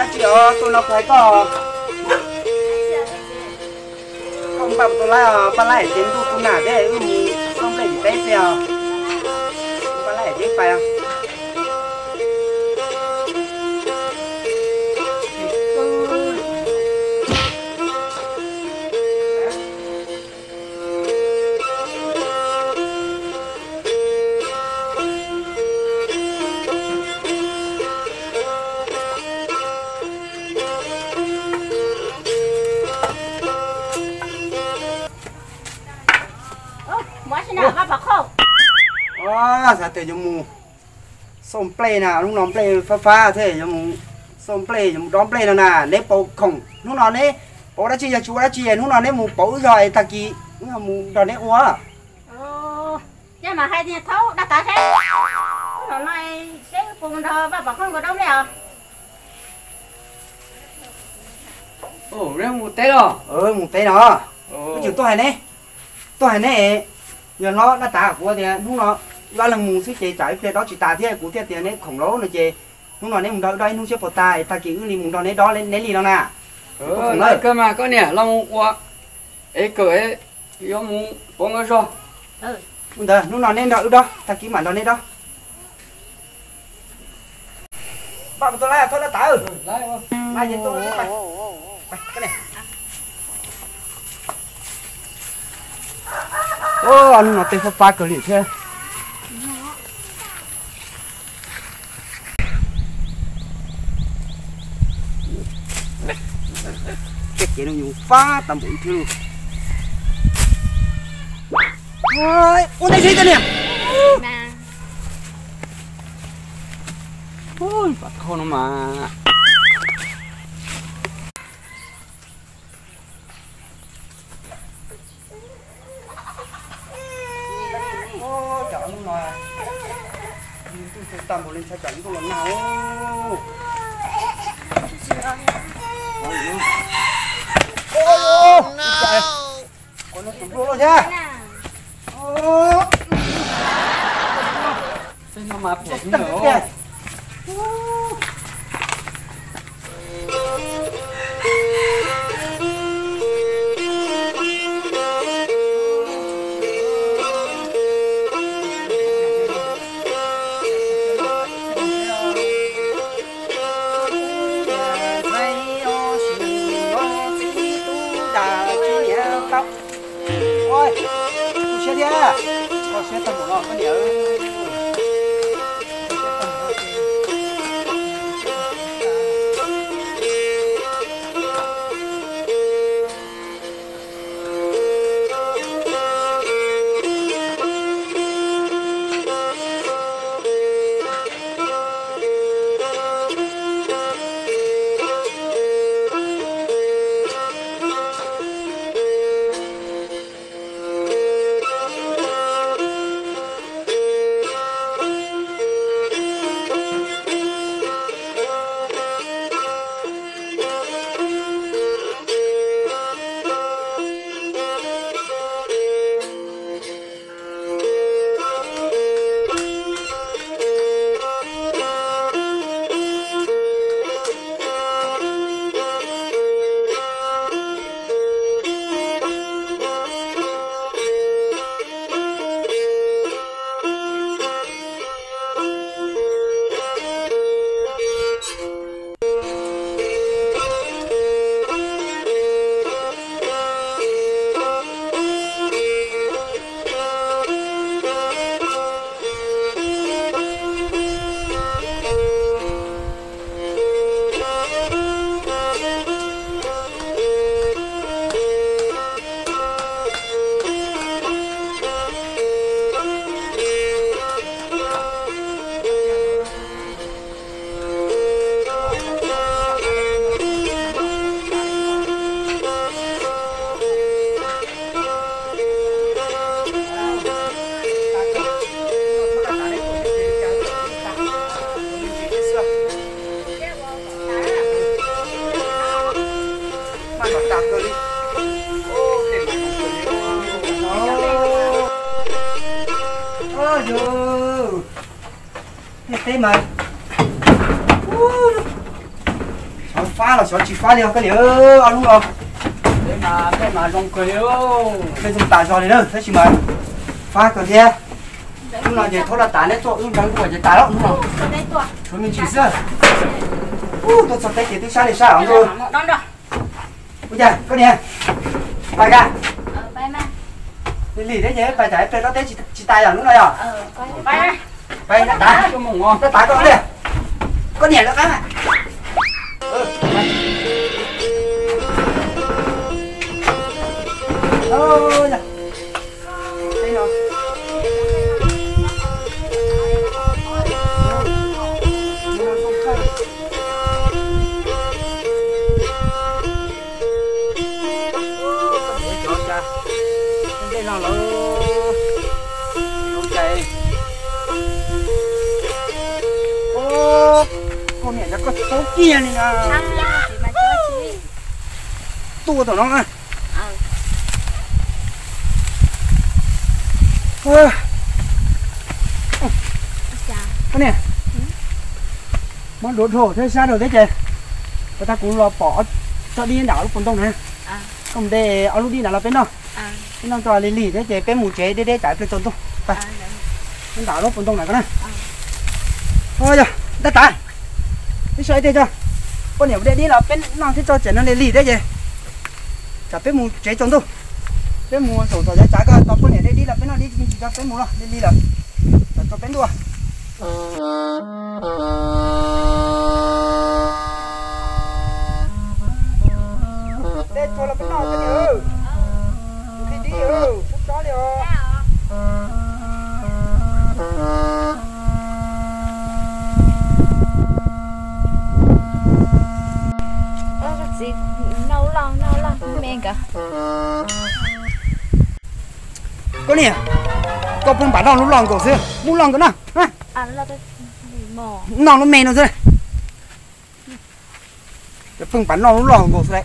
Tsis yog, tuaj no kuv hais koj, koj npaj mus tua laib os, paj laib ces ntuj kuv nam thiab wb mus xauj nplej tim teb xwb os. Paj laib ces pais os. Xav tias yuav mus xauj nplej na, hnub no nplej fab fab thiab, yuav mus xauj nplej, yuav mus dob nplej no na. Neb pauv khoom hnub no neb pauv dab tsi, yog tsis ua dab tsi hnub no neb mus pauv wb zog es tag kis wb mus nrog neb ua. Ces mas hais tias thaub dab tas thiab, hnub no seb puas mus nrog Vaj Pov Qhooj nkawd dob nplej os. Mus teb los? Mus teb no. Wb tseem tuaj hais neb, tuaj hais neb, yog hlob dab tas kuv tias hnub no wb ob leeg mus xwb ces tsam ib pliag dob tsis tas thiab, kuv thiaj tias neb khoom lauj no ces hnub no neb mus nrog wb dob ib hnub seb puas tag, tag kis wb li mus nrog neb dob neb li no na. Khoom lawm kawg mas koj niam, los mus ua es kawm, yuav mus pauv nkawd zog. Ua ntawd hnub no neb nrog wb dob, tag kis mam nrog neb dob. Npaj mus tua laib, thaub dab tas. Hnub no tej fab fab kawg li thiab. Tej kev no yus fab tas npaum li thiab lauj. Ua ntej seb koj niam. Ua, pam thauj no mas. Cov hnub no ntuj tsaus tag npaum li ntshai tsam ntuj los nag. Kuv no tus npluj loj thiab. Tej no mas phem heev. Ua, tu siab thiab, tu siab tag npaum no koj niam. Tej teb mas, Fab los xyov tsis fab li os koj niam, ob lub no. Peb mas zoo kawg li, peb zoo tas zog li na, tab sis mas fab kawg thiab. Hnub no ces thaub laj tas neb tuaj wb nrog wb ua ces tas lawm hnub no. Tshuav me ntsis xwb. Tuaj txog teb ces twb sab li sab os. Ua cas koj niam, pais kag? Lig lig thiab ces pais tsam ib pliag tsob teb tsis tas yom hnub no yom. Pais, laj tas, laj tas koj li. Koj niam lawv qab. Koj niam, koj txhob kiag li na. Tuaj tom no. Koj niam, mob duav dhau thiab sab dhau thiab ces, puas tag kuv los pom tsob dib nram lub puas ntoo na. Koj mus de ob lub dib nrad los peb noj. Peb noj tso lig lig thiab ces peb mus tsev deb deb tsam pliag tsaus ntuj. Nram lub puas ntoo na koj na. Yog, laj tas, peb so ib teg tso. Poj niam de dib los peb noj thiab tso tsam no lig lig thiab ces, tsam peb mus tsev tsaus ntuj. Peb mus saum txog yav tsav koj tos poj niam de dib los peb noj dib me ntsis tso peb mus los lig lig lawm. Tso peb ntua. Tej txhua los peb noj, qhib dib, tsob tsob li os. Koj niam, koj pheej npam noj lub loj nkaus xwb, muab loj nkaus na. Noj lub me no xwb. Pheej npam noj lub loj nkaus xwb.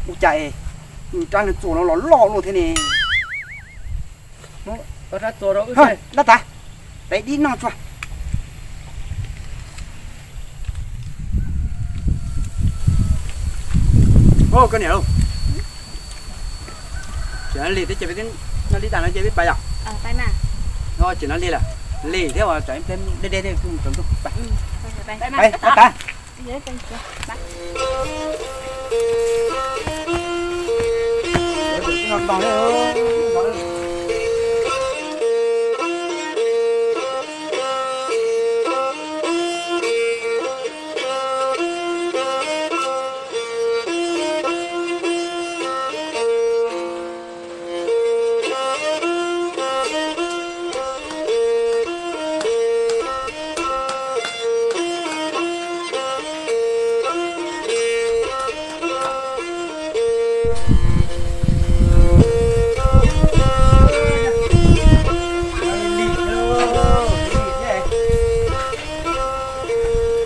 Ua cas rab txuas no los loj luaj thiab ne? Laj tas, tev dib noj tso. Koj niam, tseem no lig thiab ces peb noj dib tas no ces peb pais yom. Tseem no lig lawm, lig thiab, tsam ib pliag deb deb thiab mus tsaus ntuj. Laj tas.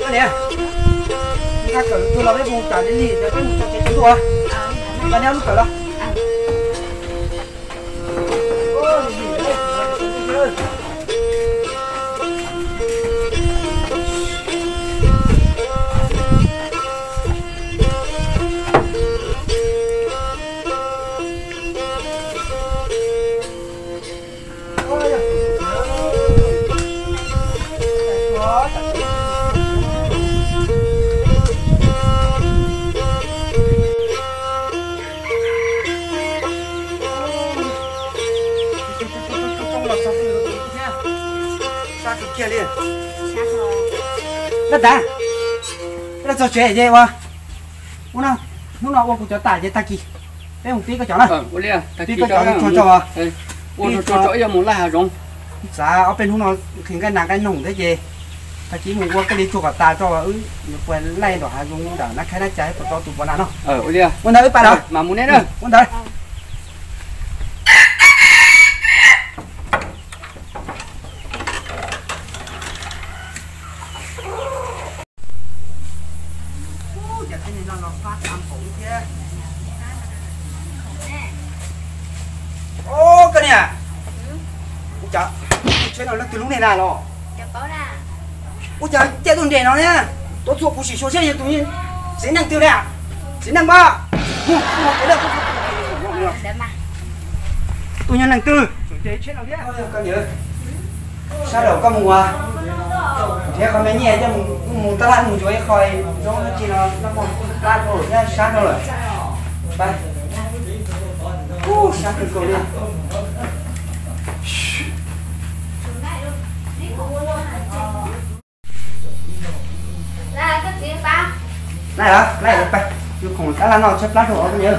Koj niam, koj kawm tus los peb mus tsam li li, peb mus tso tsev tsaus ntuj. Koj niam, lub kawm los. Laj tas, peb los txog tsev ces ua, hnub no ua kuv cov tas ces tag kis peb mus pib koj cov na. Pib koj cov tsuag tso. Ua tsuag tso ib yam mus laij hav zoov. Xav ob peb hnub no nqhis nqaij nas nqaij noog thiab ces tag kis mus ua koj li tsuag kom tas tso wb yuav puas laij nram hav zoov nram nab khaib nab cai puas tau tus puav nas no. Ua ntawd wb pais lawm mas mus ne. Ua ntawd. Ub, koj niam, ua cas Tsheb no leej twg lub ne na los? Ua cas caij tuaj nres no ne? Tuav txhua kuv sim xyuas seb yog tus txiv neej twg na. Txiv neej pab. Tus yog neeg twg? Sab laum koj mus nrhiav qhov me nyiaj coj mus tab laj mus tsuav ib qho zaub dab tsi no, plab rau thiab sab rau lawm. Sab kawg nkaus li. Laj, laj, pais, yus khoom tab laj no tshaib plab rau os koj niam.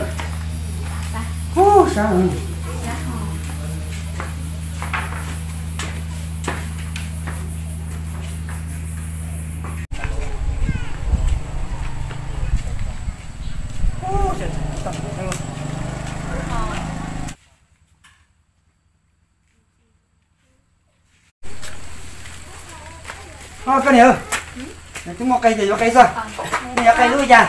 Ub, sab. Koj niam, twb muaj qe ces yuav qe xwb. Nej yuav qe lub li cas?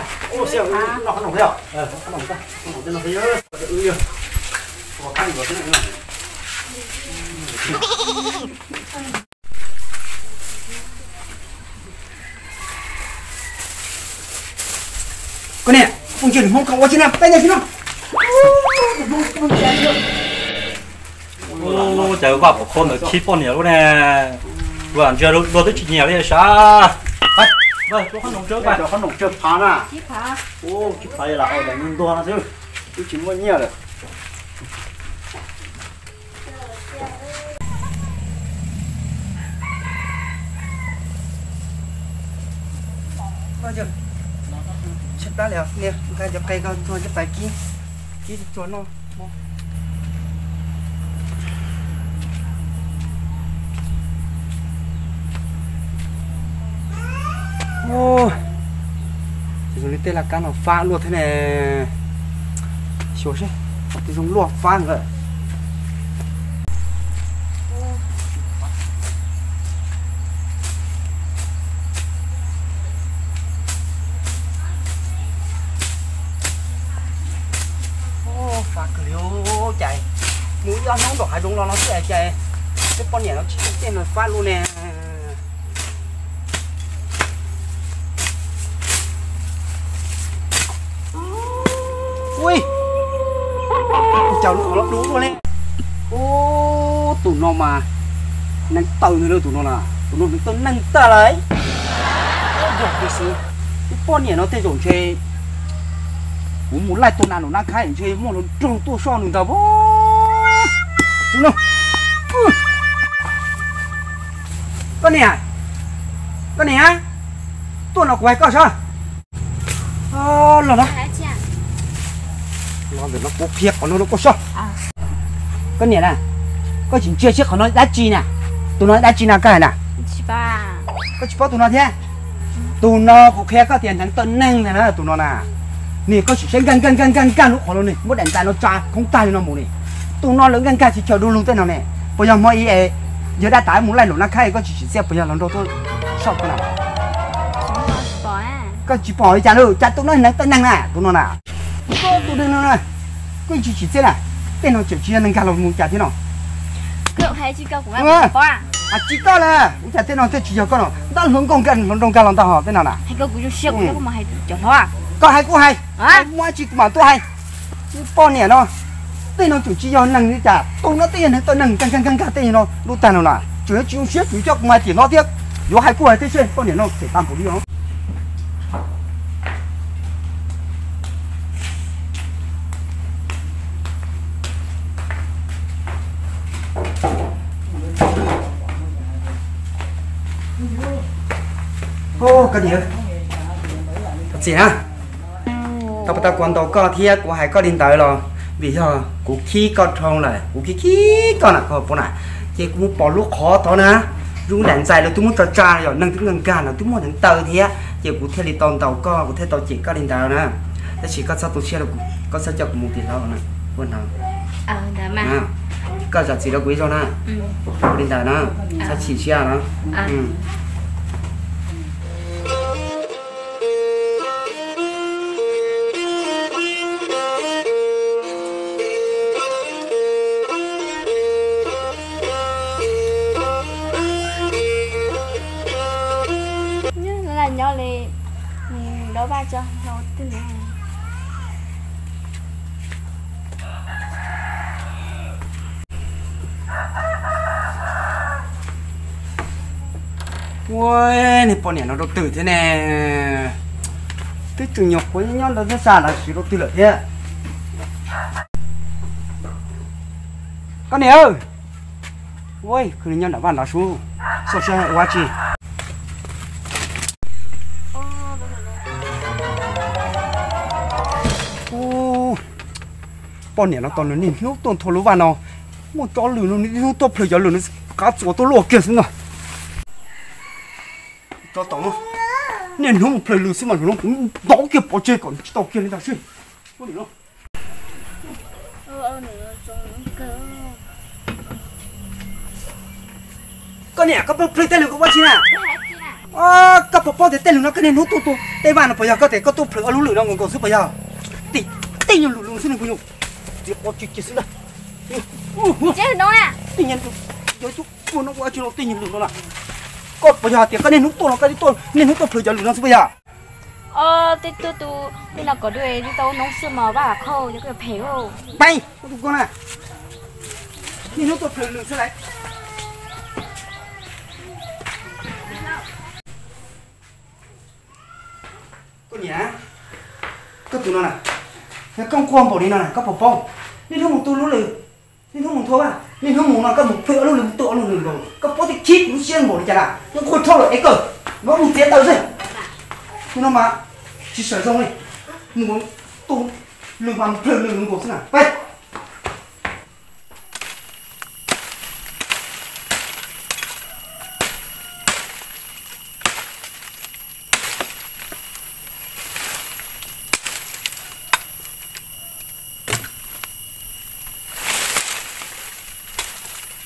Koj niam, phooj ywg Hmoob ko ua tsi na, peb nyob tsi no. Ua cas vaj pom qhov ntawd khib poj niam lub ne. Ua ntsia luag twb tsis nyiam li sav. Ua qhob noom tsawg phav na. Ua tsawg phav lam ntuag no xwb, twb tsis muaj nyiaj lawm. Tshaib plab li, niam, nqa cov qe ko tuag coj pais kib, kib tuag noj. Ces zoo li tej laj kab no fab luaj thiab ne. Xyuas seb, tej zoo luaj fab nkawd. Fab kawg li cas, mus ib ob hnub nraum hav zoov los no xwb cas tej poj niam no tsis tej no fab luaj ne. Ui, cas lub qhov no dub luaj li. Ub, tus no mas neeg tawm ntag tus no na, tus no nws tawm neeg tag lawm. Ib poj niam no tej zaum ntshe kuv mus laij tua nas nram Naj Khaib ntshe muaj hluas nraug tuaj soj nws ntag. Koj niam, koj niam, tuaj no kuv hais koj saib. Los no, los ntawm no kuv qhia qhov no rau koj saib. Koj niam na, koj tsis ntsia seb qhov no dab tsi na? Tus no dab tsi na koj hais na? Koj tsis paub tus no thiab? Tus no kuv qhia koj tias hneev tawm neeg ntag na tus no na. Nim koj sim saib nkag nkag nkag nkag nkag lub qhov no ne, muab daim ntais no tsa khoob tag li no mus ne. Tus no lawv nkag nkag tsis chaw du lug tej no ne. Puas yog hmo ib es yog dab tas mus laij nram Naj Khaib koj tsis tsim txiaj puas yog hluas nraug tuaj soj koj na? Koj tsis pom li cas lawm, cas tus no hneev tawm neeg na tus no na. Koj tus neeg no na, koj tsis tsim txiaj na. Tej no tseem tsis yog neeg nkag los mus cas thiab no. Hais tsis koj lawm, ua cas tej no thiaj tsis yog koj no, ntab hluas nkauj nkag hluas nraug nkag los ntag ho tej no na. Koj hais kuv hais, muaj dab tsi kuv mam tuaj hais. Poj niam no, tej no tseem tsis yog neeg li cas, tus no tej yog hneev tawm neeg nkag nkag nkag nkag tej no lub tag no na, tseem yuav tsis zoo siab tseem coj kuv mus hais tim no thiab. Yuav hais kuj hais thiab seb, poj niam no phem tag npaum li os. Koj niam, thov txim na, tau pas tau kuv ntaus koj thiab kuv hais koj li ntawd los vim yog kuv khib koj dhau lawm, kuv khib khib koj na koj puas na, ces kuv mus pom lub qhov tod na, zoo daim ntxais lawv twb muab tso tsa, yog neeg twb nkag nkag lawv twb muab hneev tawm thiab, ces kuv thiaj li tau ntaus koj, kuv thiaj tau cem koj li ntawd na. Tab sis koj txhob tu siab rau kuv, koj txhob coj kuv mus tim hlob na, ua no. Koj zam txim rau kuv ib zaug na, ua li ntawd na, txhob chim siab na. li, nws dob vaj tso hauv twg na. Ua, niag poj niam no rau twg thiab ne? Twb tseem nyuam qhuav nyob ntawd thiab, xa los sis rau twg lawm thiab? Koj niam, ua, nyob nram vaj nrad sub, xyov ua dab tsi. Poj niam no tos nws niaj hnub tuaj nthua lub vaj no, muaj tsob lws no niaj hnub tuaj plhws cov lws no, qab txuas tuaj luaj kiag xwb no. Niaj hnub mus plhws lws xwb mas, zaum no kuv ntov kiag pov tseg kom nws tsis tau kiag li ntag seb. Koj niam, koj pheej plhws tej lws koj ua dab tsi na? Koj puas paub tias tej lws no koj niaj hnub tuaj tu tej vaj no puas yog? Koj tias koj tuaj plhws ob lub lws no nkaus nkaus xwb puas yog? Tej nyuag lwm lws xwb no puas yog? Txiv qo tsis kiag xwb ntag. Tej nyuag lwm no, tej nyuag lwm no na. Koj puas yog hais tias koj niaj hnub tuaj no, koj niaj hnub tuaj plhws cov lws no xwb puas yog? Tej tug tus, tej no kom dua, tsis tau noob xwb mas vaj khauj, yog koj yuav phem lauj. Peb, koj tus koj na, niaj hnub tuaj plhws lws xwb lauj. Koj niam, koj tus no na, koj nquag npaum li no na koj puas paub? Niaj hnub mus tu lub lws, niaj hnub mus nthua vaj, niaj hnub mus no koj mus plhws ob lub lws, mus tu ob lub lws nkaus, koj paub tias khib kuv lub siab npaum li cas na? Nquag dhau lawm es kawg, mus txiav taws xwb. Tus no mas tsis sawv zoo li, mus tu lws mas plhws lws nkaus xwb na. Peb.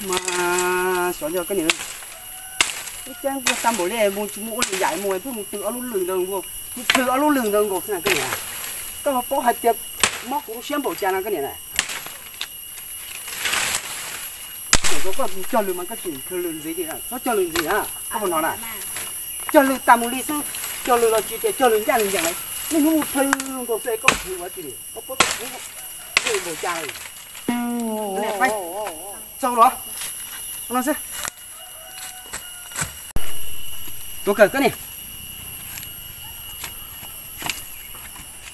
Mas xyov yog koj niam, ib cab nquag tag npaum li mus tsis muaj ua li yam mus pheej mus plhws ob lub lws ntawd nkaus, mus plhws ob lub lws ntawd nkaus xwb na koj niam. Koj ho paub hais tias mob kuv lub siab npaum cas no koj niam na. Koj cog lws mas koj tseem plhws lws ntxiv, txhob cog lws ntxiv na, koj puas hnov na? Cog lws tas mus li xwb, cog lws los tsis tias cog lws ncaj ncees lawm, niaj hnub mus plhws nkaus xwb es koj plhws ua dab tsi li? Koj paub tias kuv npaum cas li? Txaus los, no xwb. Tuav kawm koj niam.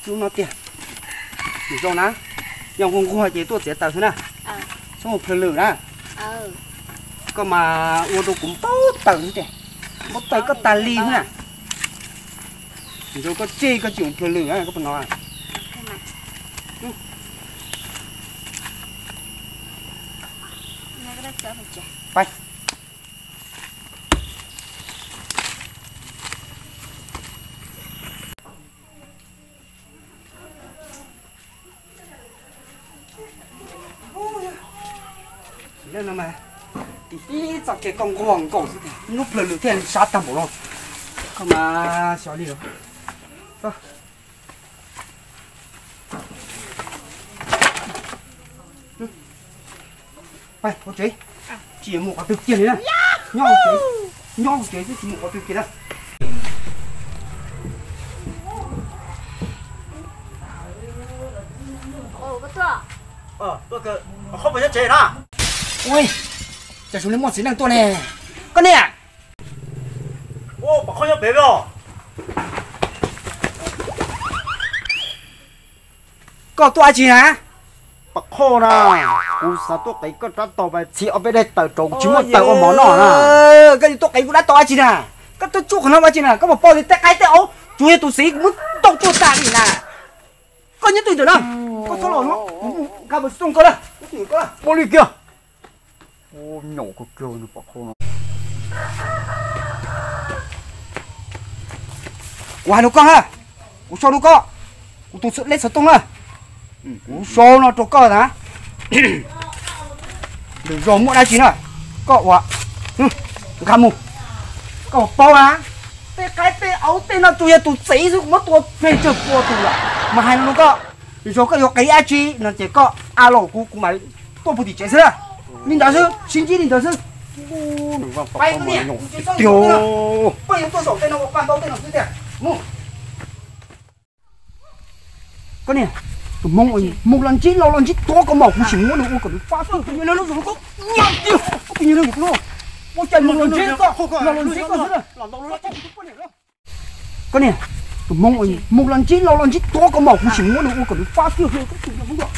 Lub no tiag. Nws zoo na, yog nquag nquag ces tuaj txiav taws xwb na, txhob mus plhws lws na. Koj mas ua rau kuv npau taws xwb tiag, npau taws koj tas li xwb na. Nws zoo koj tseg koj tsis mus plhws lws na koj puas hnov. Peb. Tib tib txoj kev koj nquag nkaus xwb, hnub plhws lws thiaj sab tag npaum no. Koj mas xyov li los. Peb, ua tsev, tsis mus qhov twg kiag li na. Nyob hauv tsev, nyob hauv tsev xwb tsis mus qhov twg kiag na. Ua, cas zoo li muaj txiv neej tuaj ne? Koj niam, koj tuaj dab tsi na? Pom qhov na, kuv xav tuaj qiv koj rab taus mas txhij ob peb daim tawm rau kuv tsis muaj taws ua mov noj na. Koj yuav tuaj qiv kuv rab taus dab tsi na? Koj tuaj tsuj qhov no ua dab tsi na? Koj puas paub tias tej qaib tej aub tsuas yog tus txiv kuv muab tau tsuj tas li na. Koj nyob twg ntawm no? Koj txhob los no, kuv nkag mus xoo koj lawm. Muaj li kiag. Nyaum kawg kiag pom qhov no. Kuv hais rau koj na, kuv sau rau koj, kuv tus lej xov tooj na, kuv sau no rau koj na. Lwm zaus muaj dab tsi na, koj ua nkag mus. Koj paub na, tej qaib tej aub tej no tsuas yog tus txiv xwb kuv muab tua plig tsawg pua tus lawm. Mas hais no rau koj, lwm zaus koj yuav qiv dab tsi no ces koj a los kuv, kuv mam tuaj puag tim tsev xwb na. Li ntawd xwb, sib ntsib li ntawd xwb. Peb, koj yuav tuaj zaum tej no ua paj ntaub tej no xwb tiag. Koj niam, tus Hmoob, Hmoob los ntsib los los ntsib tuav koj mom kuv sim muab nws ua kom nws fab tiag. Tus nyuag lub zoo koj nyiam tiag, tus nyuag lub zoo, ua cas Hmoob los ntsib koj, los los ntsib koj xwb. Koj niam, tus Hmoob, Hmoob los ntsib los los ntsib tuav koj mom kuv sim muab nws ua kom nws fab tiag. Tus nyuag Hmoob,